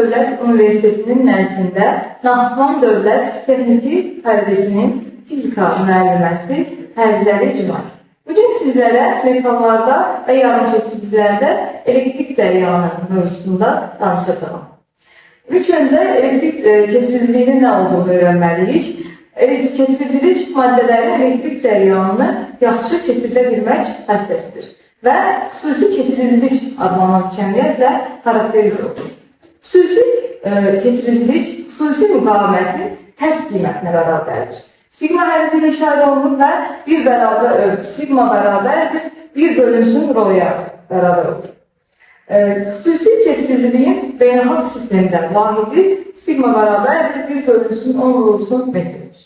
Dövlət Universitetinin nəzdində Naxçıvan Dövlət Texniki Kollecinin fizika müəlliməsi Hərzəli Cümay. Bugün sizlərə metallarda və yarımkeçiricilərdə elektrik cərəyanı mövzusunda danışacağam. İlk öncə elektrik keçiriciliyinin nə olduğunu öyrənməliyik. Elektrik keçiricilik maddələrin elektrik cərəyanını yaxşı keçirilə bilmək xassəsidir və xüsusi keçiricilik adlanan kəmiyyətlə xarakterizə olunur. Xüsusi keçiricilik xüsusi müqavimətin tərs qiymətinə bərabərdir. Sigma hərfi ilə işarə olunur və bir bərabər sigma bərabərdir 1 bölünsün rho-ya bərabər olur. Xüsusi keçiriciliyin beynəlxalq sistemdə vahidi sigma bərabərdir 1 bölünsün 10 vurulsun metrdir.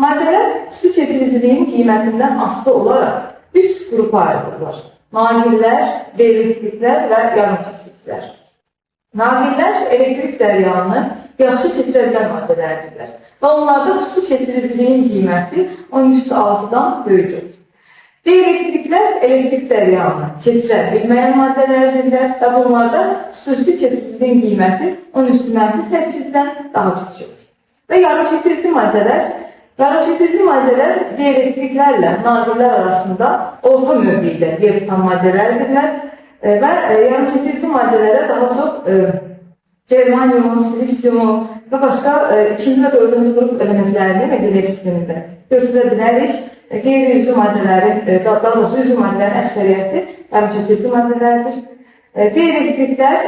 Maddələr xüsusi keçiriciliyin qiymətindən asılı olaraq 3 qrupa ayrılırlar. Naqillər, dielektriklər və yarımkeçicilər. Naqillər elektrik cərəyanını yaxşı keçirə bilən maddələrdirlər və onlarda xüsusi keçiriciliyin qiyməti 10 üstü 6-dan böyükdür. Dielektriklər elektrik cərəyanını keçirə bilməyən maddələrdirlər və bunlarda xüsusi keçiriciliyin qiyməti 10 üstü mənfi 8-dən daha kiçik olur. Və yarımkeçirici maddələr dielektriklərlə naqillər arasında orta mövqedə yer tutan maddələrdirlər və yarımkeçirici maddələrə daha çox germaniumu, silisiumu və başqa ikinci və dördüncü qrup elementlərini Mendeleyev sistemində göstərə bilərik. Qeyri-üzvü maddələrin, daha doğrusu üzvü maddələrin əksəriyyəti yarımkeçirici maddələrdir. Dielektriklər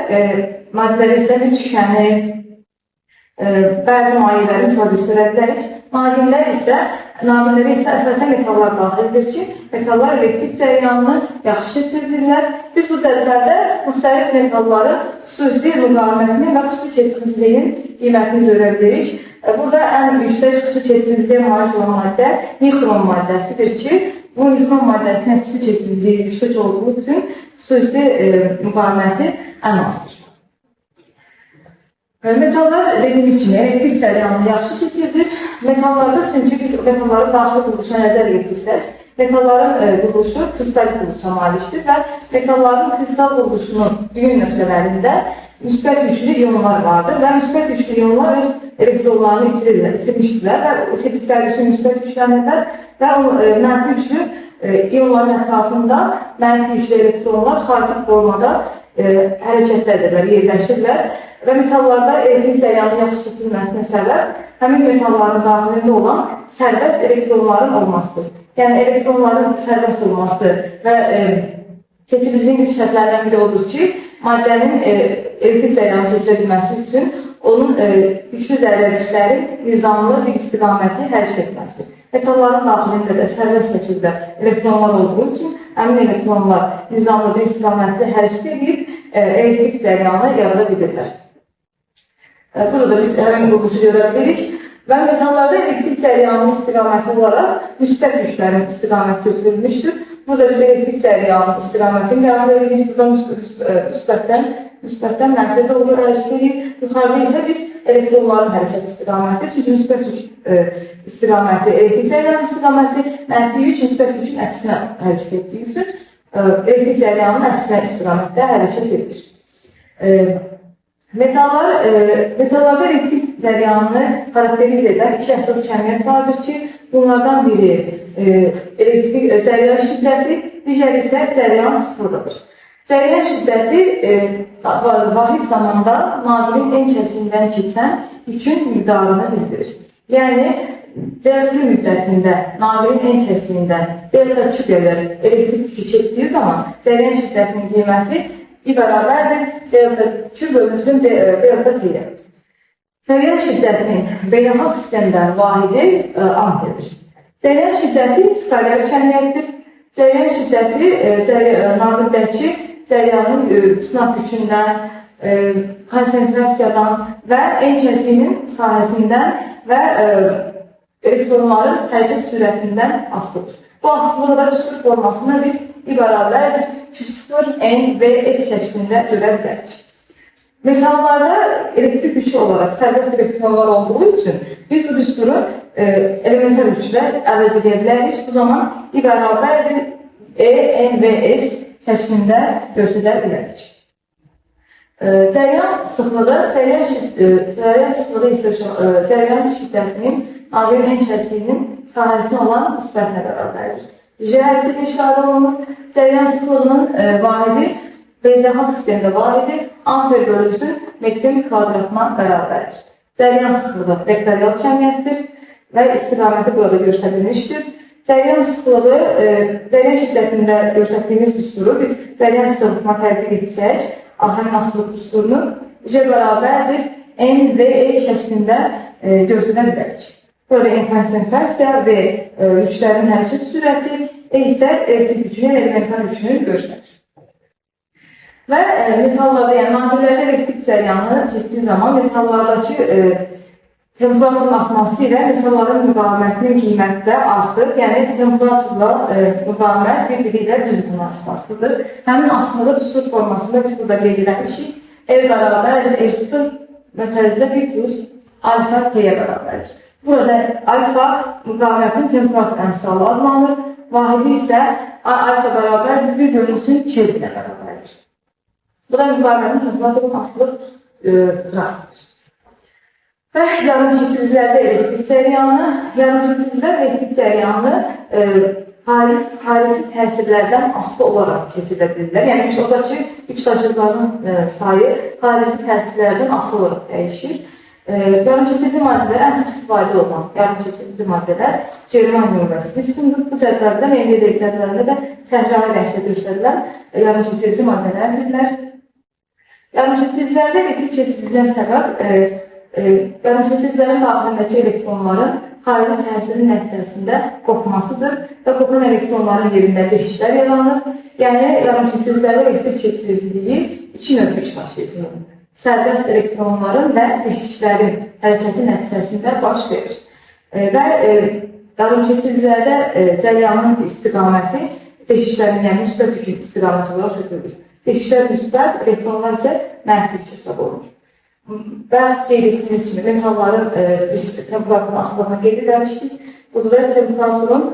maddələri isə biz şüşəni, bəzi mayeləri misal göstərə bilərik. Naqillərə isə əsasən metallar daxildir ki, metallar elektrik cərəyanını yaxşı keçirdirlər. Biz bu cədvəldə müxtəlif metalların xüsusi müqavimətini və xüsusi keçiriciliyinin qiymətini görə bilirik. Burada ən yüksək xüsusi keçiriciliyə malik olan maddə nixrom maddəsidir ki, bu nixrom maddəsinin xüsusi keçiriciliyi yüksək olduğu üçün xüsusi müqaviməti ən azdır. Metallar dediyimiz kimi elektrik cərəyanını yaxşı keçirdir. Metallarda çünki biz metalların daxili quruluşuna nəzər yetirsək, metalların quruluşu kristal quruluşa malikdir və metalların kristal quruluşunun düyün nöqtələrində müsbət yüklü iyonlar vardır və müsbət yüklü iyonlar öz elektronlarını itirirlər, itirmişdirlər və itirdikləri üçün müsbət yüklənirlər və o mənfi yüklü iyonların ətrafında mənfi yüklü elektronlar xaotik formada hərəkətdədirlər, yerləşirlər və metallarda elektrik cərəyanının yaxşı keçirilməsinə səbəb həmin metalların daxilində olan sərbəst elektronların olmasıdır. Yəni elektronların sərbəst olması və keçiriciliyin şərtlərindən biri odur ki, maddənin elektrik cərəyanı keçirə bilməsi üçün onun yüklü zərrəciklərin nizamlı bir istiqamətli hərəkət etməsidir. Metalların daxilində də sərbəst şəkildə elektronlar olduğu üçün həmin elektronlar nizamlı bir istiqamətli hərəkət edib elektrik cərəyanı yarada bilirlər. Burada da biz həmin quruluşu görə bilirik. Və metallarda elektrik cərəyanının istiqaməti olaraq müsbət yüklərin istiqaməti götürülmüşdür. Burada biz elektrik cərəyanının istiqamətini qəbul edirik. Burada müsbətdən mənfiyə doğru hərəkət edir. Yuxarıda isə biz elektronların hərəkət istiqaməti, çünki müsbət yük istiqaməti elektrik cərəyanının istiqaməti, mənfi yük müsbət yükün əksinə hərəkət etdiyi üçün elektrik cərəyanının əksinə istiqamətdə hərəkət edir. Metallarda elektrik cərəyanını xarakterizə edən iki əsas kəmiyyət vardır ki, bunlardan biri elektrik cərəyan şiddəti, digəri isə cərəyan sıfırıdır. Cərəyan şiddəti vahid zamanda naqilin en kəsiyindən keçən yükün miqdarını bildirir. Yəni delta müddətində naqilin en kəsiyindən delta Q qədər elektrik yükü keçdiyi zaman cərəyan şiddətinin qiyməti I bərabərdir delta Q bölünsün delta T-yə. Cərəyan şiddətinin beynəlxalq sistemdə vahidi amperdir. Cərəyan şiddəti skalyar kəmiyyətdir. Cərəyan şiddəti naqildəki cərəyanın snap yükündən, konsentrasiyadan və en kəsiyinin sahəsindən və elektronların hərəkət sürətindən asılıdır. Bu asılılığı da düstur formasında biz I bərabərdir Q0 N V S şəklində görə bilərik. Metallarda elektrik yükü olaraq sərbəst elektronlar olduğu üçün biz bu düsturu elementar yüklə əvəz edə bilərik. Bu zaman I bərabərdir E, N, V, S şəklində göstərə bilərik. Cəryan sıxlığı, cəryan sıxlığı isə cəryan şiddətinin nadirin en kəsiyinin sahəsinə olan nisbətinə bərabərdir. J hərfi ilə işarə olunur. Cəryan sıxlığının vahidi BZH sistemində vahidi amper bölünsün metrin kvadratına bərabərdir. Cəryan sıxlığı vektorial kəmiyyətdir və istiqaməti burada göstərilmişdir. Cəryan sıxlığı, cəryan şiddətində göstərdiyimiz düsturu biz cəryan sıxlığına tətbiq etsək, həmin asılılıq düsturunu J bərabərdir N, V, E şəklində göstərə bilərik. Burada N konsentrasiya V yüklərin hərəkət sürəti, E isə elektrik yükünü, elementar yükünü göstərir. Və metallarda, yəni nadirlərdə elektrik cəryanı keçdiyi zaman metallardakı temperaturun artması ilə metalların müqavimətinin qiyməti də artır. Yəni temperaturla müqavimət bir-biri ilə düz mütənasib asılıdır. Həmin asılılığı düstur formasında biz burada qeyd etmişik. E bərabərdir R0 mötərizdə 1 plus alfa T-yə bərabərdir. Burada alfa müqavimətin temperatur əmsalı adlanır. Vahidi isə alfa bərabər 1 bölünsün Kelvinə bərabərdir. Bu da müqavimətin temperaturun asılılıq qrafikidir. Və yarım keçiricilərdə elektrik cəryanı, yarım keçiricilər elektrik cəryanı xarici təsirlərdən asılı olaraq keçirilə bilirlər. Yəni oradakı yük daşıyıcıların sayı xarici təsirlərdən asılı olaraq dəyişir. Yarım keçirici maddələr ən çox istifadə olunan yarım keçirici maddələr germanium və silisiumdur. Bu cədvəldə, Mendeleyev cədvəlində də səhrayi rəngdə göstərilən yarım keçirici maddələrdirlər. Yarım keçiricilərdə elektrik keçiriciliyə səbəb yarım keçiricilərin daxilindəki elektronların xarici təsirin nəticəsində qopmasıdır və qopan elektronların yerində deşiklər yaranır. Yəni yarım keçiricilərdə elektrik keçiriciliyi iki növ güc daşıyıcının, sərbəst elektronların və deşiklərin hərəkəti nəticəsində baş verir. Və yarım keçiricilərdə cəryanın istiqaməti deşiklərin, yəni müsbət yükün istiqaməti olaraq götürülür. Deşiklər müsbət, elektronlar isə mənfi yük hesab olunur. Bayaq qeyd etdiyimiz kimi metalların biz temperaturun asılılığını qeyd etmişdik. Burada da temperaturun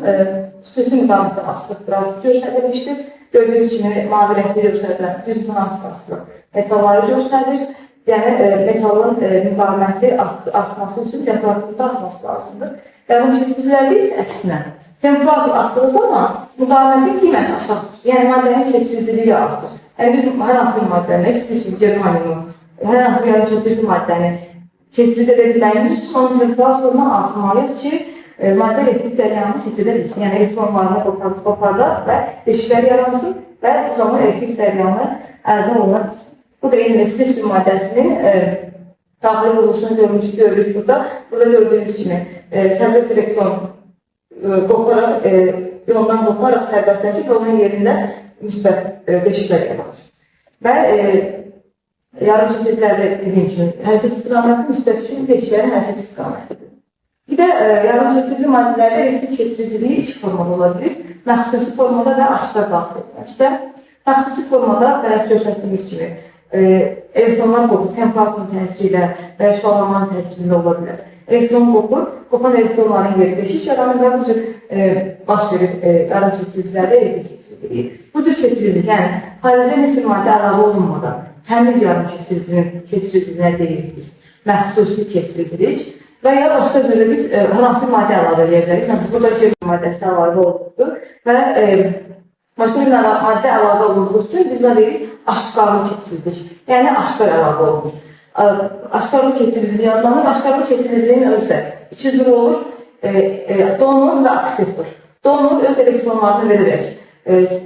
xüsusi müqavimətdən asılılıq qrafik göstərilmişdir. Gördüyünüz kimi mavi rəngli göstərilən düz mütənasib asılılıq metalları göstərir. Yəni metalın müqaviməti artması üçün temperaturun da artması lazımdır. Yarım keçiricilərdə isə əksinə, temperatur artdığı zaman müqavimətin qiyməti aşağı düşür. Yəni maddənin keçiriciliyi artır. Yəni biz hər hansı bir maddəni, silisium, germaniumu, hər hansı bir yarım keçirici maddəni keçirici edə bilməyimiz üçün onun temperaturunu artırmalıyıq ki, maddə elektrik cəryanını keçirə bilsin. Yəni elektronlarını qoparlar və deşiklər yaransın və bu zaman elektrik cəryanı əldə oluna bilsin. Bu da eyni silisium maddəsinin daxili quruluşunu görürük burada. Burada gördüyünüz kimi sərbəst elektron qoparaq, iondan qoparaq sərbəstləşir və onun yerində müsbət deşiklər yaranır. Və yarım keçiricilərdə dediyim kimi hərəkət istiqaməti müsbət yükün deşiklərin hərəkət istiqamətidir. Bir də yarım keçirici maddələrdə elektrik keçiriciliyi iki formada ola bilir. Məxsusi formada və aşkar daxil etməkdə. Məxsusi formada bayaq göstərdiyimiz kimi elektronlar qopur, temperaturun təsiri ilə və ya şüalanmanın təsiri ilə ola bilər. Elektron qopur, qopan elektronların yeri deşik yaranır və bu cür baş verir yarım keçiricilərdə elektrik keçiriciliyi. Bu cür keçiricilik, yəni xarici heç bir maddə əlavə olunmadan təmiz yarım keçiricinin keçiriciliyinə deyirik biz. Məxsusi keçiricilik və ya başqa cürdə biz hər hansı bir maddə əlavə edə bilərik. Məsələn, burada germanium maddəsi əlavə olundu və başqa bir maddə əlavə olunduğu üçün biz buna deyirik aşkarlı keçiricilik. Yəni aşkar əlavə olunur. Aşkarlı keçiriciliyi adlanır. Aşkarlı keçiriciliyin özü də iki cür olur. Donor və akseptor. Donor öz elektronlarını verərək,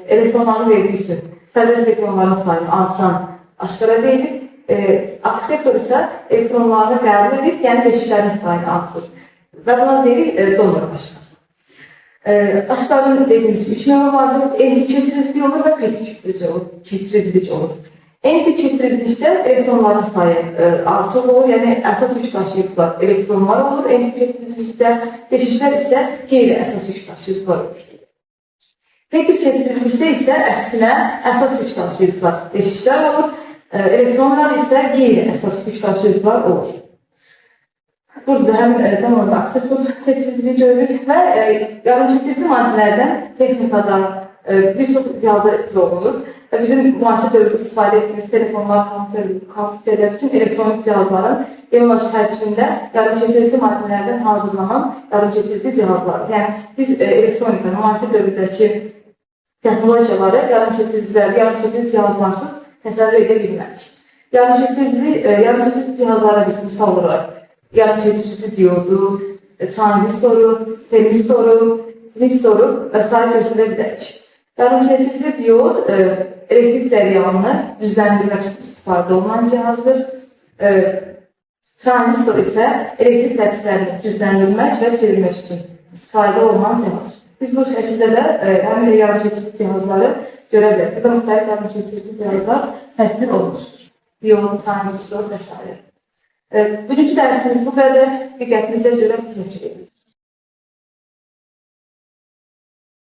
elektronlarını verdiyi üçün sərbəst elektronların sayını artıran aşkara deyilir. Akseptor isə elektronlarını qəbul edir, yəni deşiklərin sayını artırır. Və buna deyirik donor aşkar. Aşkarın dediyimiz üç növü vardır. N-tip keçiriciliyi olur və P-tip keçiricilik olur. N-tip keçiricilikdə elektronların sayı artıq olur, yəni əsas yük daşıyıcılar elektronlar olur. N-tip keçiricilikdə deşiklər isə qeyri-əsas yük daşıyıcılar olur. P-tip keçiricilikdə isə əksinə əsas yük daşıyıcılar deşiklər olur. Elektronlar isə qeyri-əsas yük daşıyıcılar olur. Burada həm donor və akseptor keçiriciliyi görürük və yarım keçirici maddələrdən texnikada bir çox cihazlar ixtira olunur Və bizim müasir dövrdə istifadə etdiyimiz telefonlar, kompüterlər, bütün elektronik cihazların demək olar ki, tərkibində yarımkeçirici maddələrdən hazırlanan yarımkeçirici cihazlardır. Yəni biz elektronikanı, müasir dövrdəki texnologiyaları yarımkeçiricilər, yarımkeçirici cihazlarsız təsəvvür edə bilmərik. Yarımkeçirici cihazlara biz misal olaraq yarımkeçirici diodu, transistoru, termistoru, tristoru və sair göstərə bilərik. Yarımkeçirici diod elektrik cərəyanını düzləndirmək üçün istifadə olunan cihazdır. Tranzistor isə elektrik xəttlərini düzləndirmək və çevirmək üçün istifadə olunan cihazdır. Biz bu şəkildə də həmin yarımkeçirici cihazları görə bilərik. Burada müxtəlif yarımkeçirici cihazlar təsvir olunmuşdur. Diod, tranzistor və s. Bugünkü dərsimiz bu qədər. Diqqətinizə görə təşəkkür edirik.